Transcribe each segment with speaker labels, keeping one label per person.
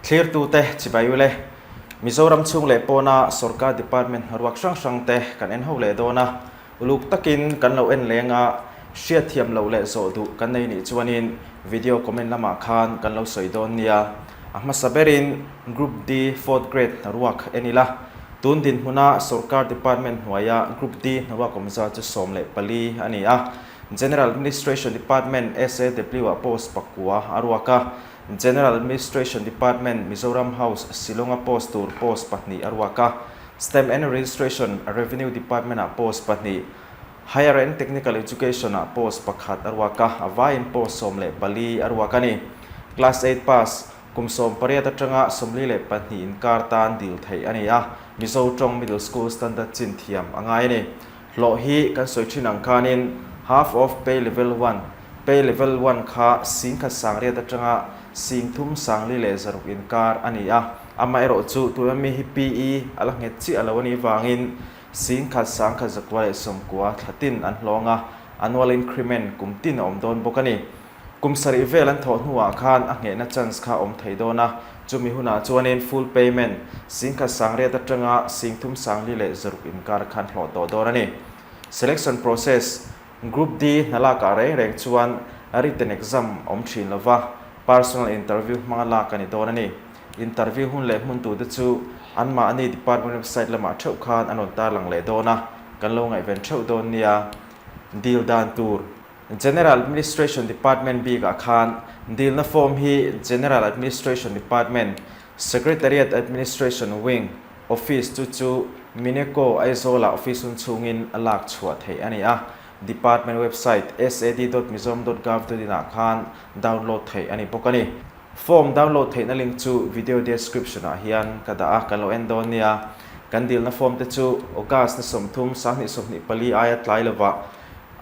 Speaker 1: Thlirtute chibai ule. Mizoram chhung leh pawna sorkar department hnaruak hrang hrangte kan en ho leh dawn a. Uluk takin kan lo en leng a, hriatthiam loh leh zawh duh kan nei nih chuanin video comment lamah khan kan lo sawi dawn nia. A hmasa berin Group D fourth grade hnaruak en ila. Tun dinhmuna sorkar department hnuaia Group D hnaruak awmza chu 14 a ni a. General Administration Department SAW-ah post pakua a ruak a. General Administration Department Mizoram House Shillong-a post tur post pahnih a ruak a. Stamp and Registration Revenue Department-ah post pahnih, Higher and Technical Education-ah post pakhat a ruak a, a vaiin post 14 a ruak a ni. Class eight pass, kum 18 atanga 42 inkar tan dil theih a ni a, Mizo tawng Middle School Standard chin thiam a ngai a ni. Hlawh hi kan sawi thin ang khanin half of pay level one, pay level one kha singkhat sangriat atanga singthum sangli leh zaruk inkar a ni a, amaherawh chu tuna mi hi PE a la nghet chiah lo a nih vangin singkhat sangkhat zakua leh sawmkua thla tin an hlawng a, annual increment kum tin a awm dawn bawk a ni. Kum sarih vel an thawh hnuah khan a nghehna chance kha a awm thei dawn a, chumi hunah chuanin full payment, singkhat sangriat atanga singthum sangli leh zaruk inkar khan hlawh tawh dawn a ni. Selection process, Group D hna lakah reng reng chuan written exam awm thin lova, personal interview hmanga lak a ni dawn a ni. Interview hun leh hmun tute chu anmahni department website lamah theuh khan an rawn tarlang leh dawn a, kan lo ngaihven theuh dawn nia. Deal dan tur. General Administration Department bikah khan dilna form hi General Administration Department, Secretariat Administration Wing, Office chu chu Mineco Aizawlah office hun chhungin a lak chhuah theih a ni a, Department website sad dot mizoram dot gov dot in ah khan download theih a ni bawk a ni. Form download theihna link chu video description ah hian ka dah a, kan lo en dawn nia. Kan dilna form te chu August ni 30, 2024 aia tlai lovah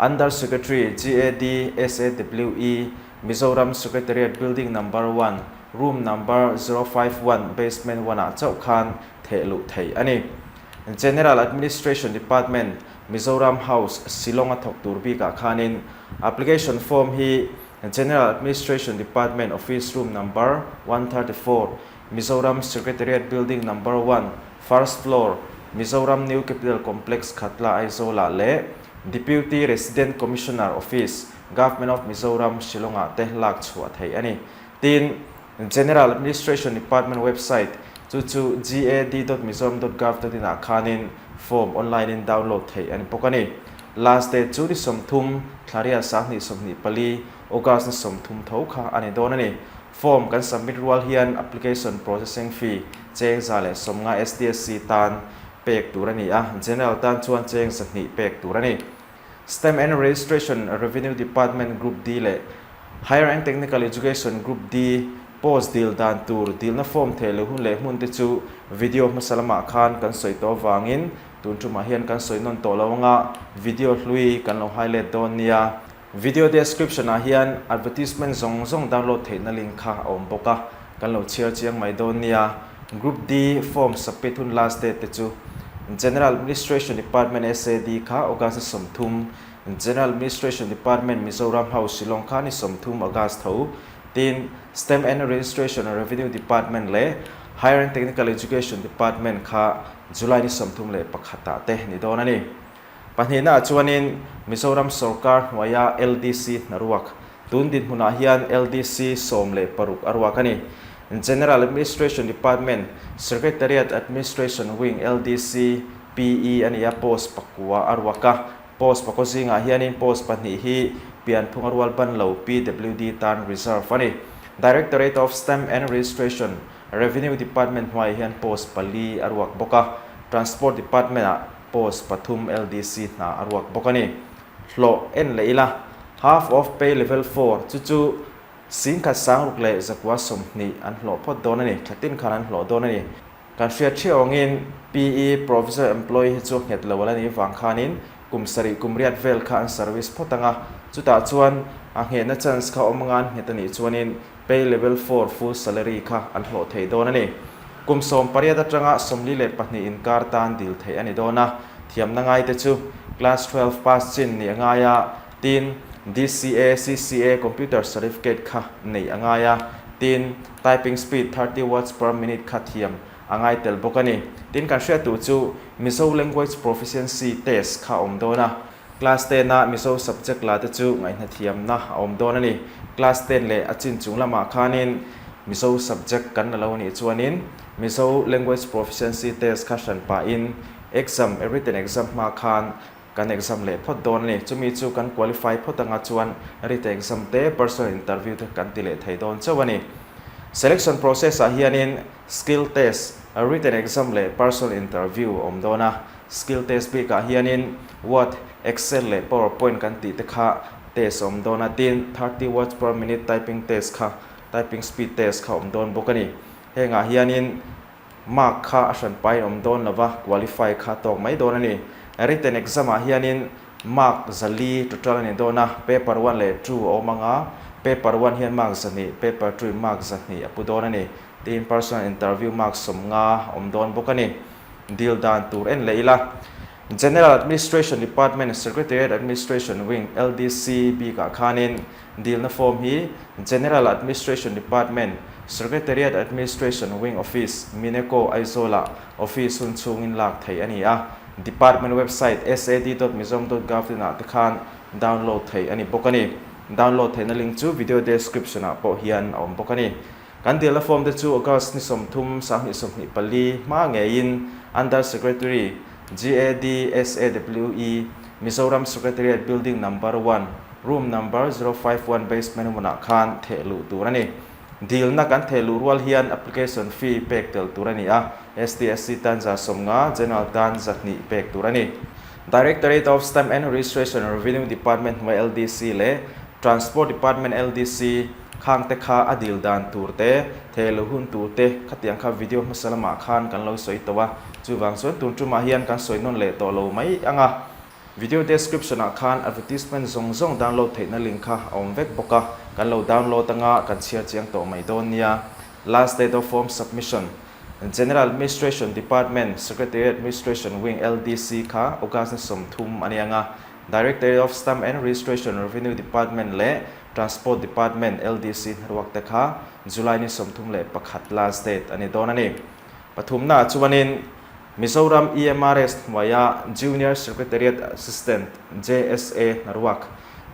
Speaker 1: Under Secretary, GAD, SAWE, Mizoram Secretariat Building Number One, Room Number 051, Basement One ah chauh khan theh luh theih a ni. General Administration Department, Mizoram House, Shillong a thawk tur bikah khanin application form hi General Administration Department Office Room Number 134, Mizoram Secretariat Building Number One, First Floor, Mizoram New Capital Complex Khatla Aizawl-ah leh Deputy Resident Commissioner Office, Government of Mizoram, Shillong-ah te lak chhuah theih a ni. Tin, General Administration Department website, chu chu gad dot mizoram dot gov dot in ah khanin form online in download theih a ni bawk a ni. Last date chu ni 30, Thlaria 2024, August ni 30 tho kha a ni dawn a ni. Form kan submit rual hian application processing fee cheng 150 STSC tan pek tur a ni a, General tan chuan cheng 200 pek tur a ni. Stamp and Registration Revenue Department Group D leh Higher and Technical Education Group D post dil dan tur dilna form theh leh hun leh hmun te chu video hmasa lamah khan kan sawi tawh avangin tun tumah hian kan sawi nawn tawh lo anga video hlui kan lo highlight dawn nia. Video description ah hian advertisement zawng zawng download theihna link kha a awm bawk a, kan lo chhiar chiang mai dawn nia. Group D form submit hun last date te chu General Administration Department SAD kha August ni 30, General Administration Department Mizoram House Shillong kha ni 30 August tho, tin Stamp and Registration and Revenue Department leh Higher and Technical Education Department kha July ni 31 ah te ni dawn a ni. Pahnihnaah chuanin Mizoram sorkar hnuaia LDC hnaruak, tun dinhmunah hian LDC 16 a ruak a ni. General Administration Department, Secretariat Administration Wing LDC PE a ni a, post pakua a ruak a. Post pakaw zingah hianin post pahnih hi pianphunga rual ban lo PWD tan reserve a ni. Directorate of Stamp and Registration, Revenue Department hnuaiah hian post pali a ruak bawk a. Transport Department-ah Post pathum LDC hna a ruak bawk a ni. Hlawh en leh ila, half of pay level four chu chu 1600 120 an hlawh phawt dawn a ni, thla tin khan an hlawh dawn a ni. Kan hriat ṭhiau angin PE, Provisional Employee, hi chu nghet lo ala nih vang khanin kum sarih kum riat vel kha an service phawt ang a, chutah chuan a nghehna chance kha awm anga an nghet a nih chuanin Pay level four full salary kha an hlawh thei dawn a ni. Kum 18 atanga 42 inkar tan dil theih a ni dawn a, thiamna ngaite chu class 12 pass chin nih a ngai a, tin DCA, CCA computer certificate kha neih a ngai a, Tin, typing speed 30 words per minute kha thiam a ngai tel bawk a ni. Tin, kan hriat tur chu Mizo Language Proficiency Test kha a awm dawn a. Class ten a Mizo subject la te chu ngaihnathiamna a awm dawn a ni. Class ten leh a chin chung lamah khanin Mizo subject kan la lo anih chuanin Mizo Language Proficiency Test kha hran pahin exam, written exam hma khan kan exam leh phawt dawn a ni. Chumi chu kan qualify phawt anga chuan written exam te, personal interview te kan ti leh thei dawn chauh a ni. Selection process ah hianin skill test, written exam leh personal interview a awm dawn a. Skill test bikah hianin Word, Excel leh PowerPoint kan tih te kha test a awm dawn a, tin 30 words per minute typing test kha, typing speed test kha a awm dawn bawk a ni. Hengah hianin mark kha a hran pahin a awm dawn lo va, qualify kha a tawk mai dawn a ni. Written exam ah hianin mark 400 total a ni dawn a, paper one leh two a awm ang a, paper one hian mark 200, paper two in mark 200 a pu dawn a ni. Tin personal interview mark 50 a awm dawn bawk a ni. Dil dan tur en leh ila. General Administration Department Secretariat Administration Wing, LDC, bikah khanin dilna form hi General Administration Department Secretariat Administration Wing Office, Mineco, Aizawl-ah office hun chhungin lak theih a ni a. Department website sad dot mizoram dot gov dot in-ah te khan download theih a ni bawk a ni. Download theihna link chu video description-ah pawh hian a awm bawk a ni. Kan dilna form te chu August ni 30, 2024 hma ngeiin Under Secretary, GAD, SAWE, Mizoram Secretariat Building Number One, Room Number 051 Basement hmunah khan theh luh tur a ni. Dilna kan theh luh rual hian application fee pek tel tur a ni a, STSC tan 50, General tan 200 pek tur a ni. Directorate of Stamp and Registration Revenue Department hnuai LDC leh Transport Department LDC khang te kha a dil dan tur te, thei lo hun tur te khatiang kha video hmasa lamah khan kan lo sawi tawh a, chuvang chuan tun tumah hian kan sawi nawn leh tawh lo mai ang a. Video description ah khan advertisement zawng zawng download theihna link kha a awm vek bawk a, kan lo download anga kan chhiar chiang tawh mai dawn nia. Last date of form submission, General Administration Department, Secretariat Administration Wing LDC kha August ni 30 a ni ang a, Directorate of Stamp and Registration Revenue Department leh Transport Department, LDC, hnaruak te kha July ni 31 last date a ni dawn a ni. Pathumnaah chuanin Mizoram EMRS hnuaia Junior Secretariat Assistant, JSA, hnaruak,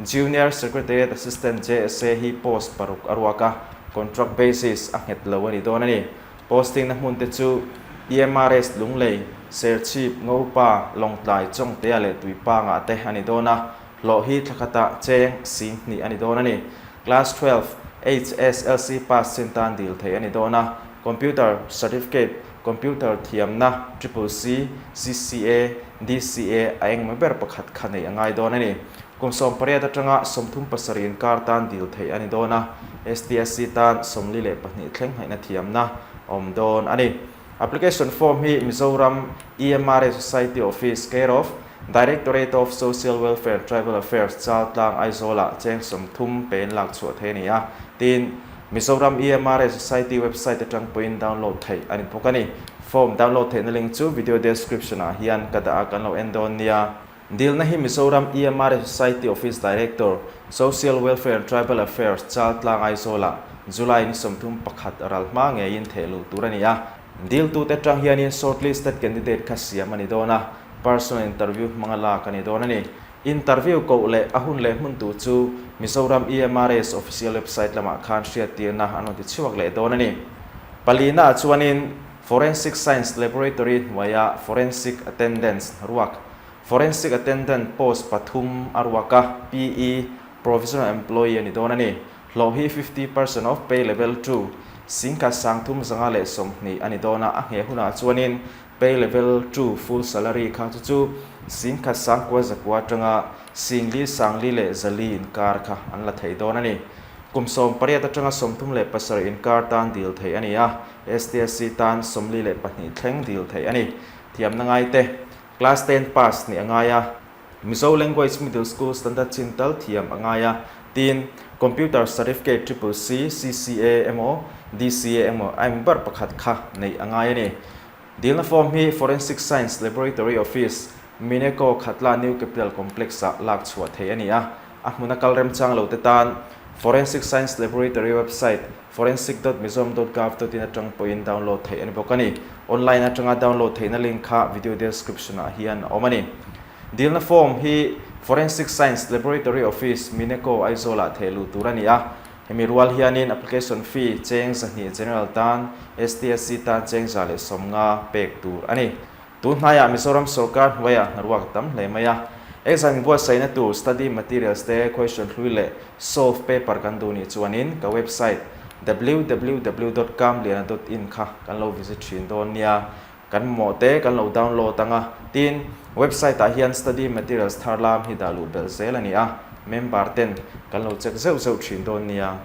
Speaker 1: Junior Secretariat Assistant, JSA, hi post paruk a ruak a, contract basis a nghet lo a ni dawn a ni. Posting na hmun te chu EMRS Lunglei, Serchhip, Ngopa, Lawngtlai, Chawngtea leh Tuipangah te a ni dawn a, hlawh hi thla khatah cheng 2000 a ni dawn a ni. Class 12, HSLC pass chin tan dil theih a ni dawn a, Computer Certificate, Computer thiamna, Triple C, CCA, DCA a engemaw ber pakhat kha neih a ngai dawn a ni. Kum 18 atanga 37 inkar tan dil theih a ni dawn a, STSC tan 42 thleng ngaihna thiamna a awm dawn a ni. Application form hi Mizoram EMRA Society Office, care of Directorate of Social Welfare and Tribal Affairs, Chaltlang, Aizawl-ah cheng 30 pe in lak chhuah theih a ni a, tin, Mizoram EMRA Society website atang pawhin download theih a ni bawk a ni. Form download theihna link chu video description-ah hian ka dah a, kan lo en dawn nia. Dilna hi Mizoram EMRA Society Office Director, Social Welfare and Tribal Affairs, Chaltlang Aizawl-ah July ni 31 ral hma ngeiin theh luh tur a ni a. Diltute atang hianin shortlisted candidate kha siam a ni dawn a, personal interview hmanga lak a ni dawn a ni. Interview koh leh a hun leh hmun tur chu Mizoram EMRA's official website lamah khan hriattirna an rawn ti chhuak leh dawn a ni. Palina ah chuanin Forensic Science Laboratory hnuaia Forensic Attendants ruak Forensic Attendant post pathum a ruak a, PE, Provisional Employee a ni dawn a ni. Hlawh hi 50% of pay level two, 1320 a ni dawn a, a ngheh hunah chuanin pay level two full salary kha chu chu 19,900 atanga 44,400 inkar kha an la thei dawn a ni. Kum 18 atanga 37 inkar tan dil theih a ni a, STSC tan 42 thleng dil theih a ni. Thiamna ngaite. Class ten pass nih a ngai a, Mizo Language Middle School Standard chin tal thiam a ngai a, tin, Computer Certificate Triple C, CCA emaw, DCA emaw a eng ber pakhat kha neih a ngai a ni. Dilna form hi Forensic Science Laboratory Office, Mineco Khatla New Capital Complex-ah lak chhuah theih a ni a, a hmuna kal remchang lo te tan. Forensic Science Laboratory website forensic dot mizoram dot gov dot in atang pawhin download theih a ni bawk a ni. Online atanga download theihna link kha video description ah hian a awm a ni. Dilna form hi Forensic Science Laboratory Office, Mineco, Aizawl ah theh luh tur a ni a. Hemi rual hianin application fee cheng 200 General tan, STSC tan cheng 150 pek tur a ni. Tun hnaiah Mizoram sorkar hnuaiah hnaruak a tam hle mai a. Exam inbuatsaihna tur study materials te question hlui leh solve paper kan duh nih chuanin ka website www dot kamliana dot in kha kan lo visit thin dawn nia. Kan mamawh te kan lo download ang a. Tin, website ah hian study materials thar lam hi dah luh belh zel a ni a. Member ten kan lo check zeuh zeuh thin dawn nia.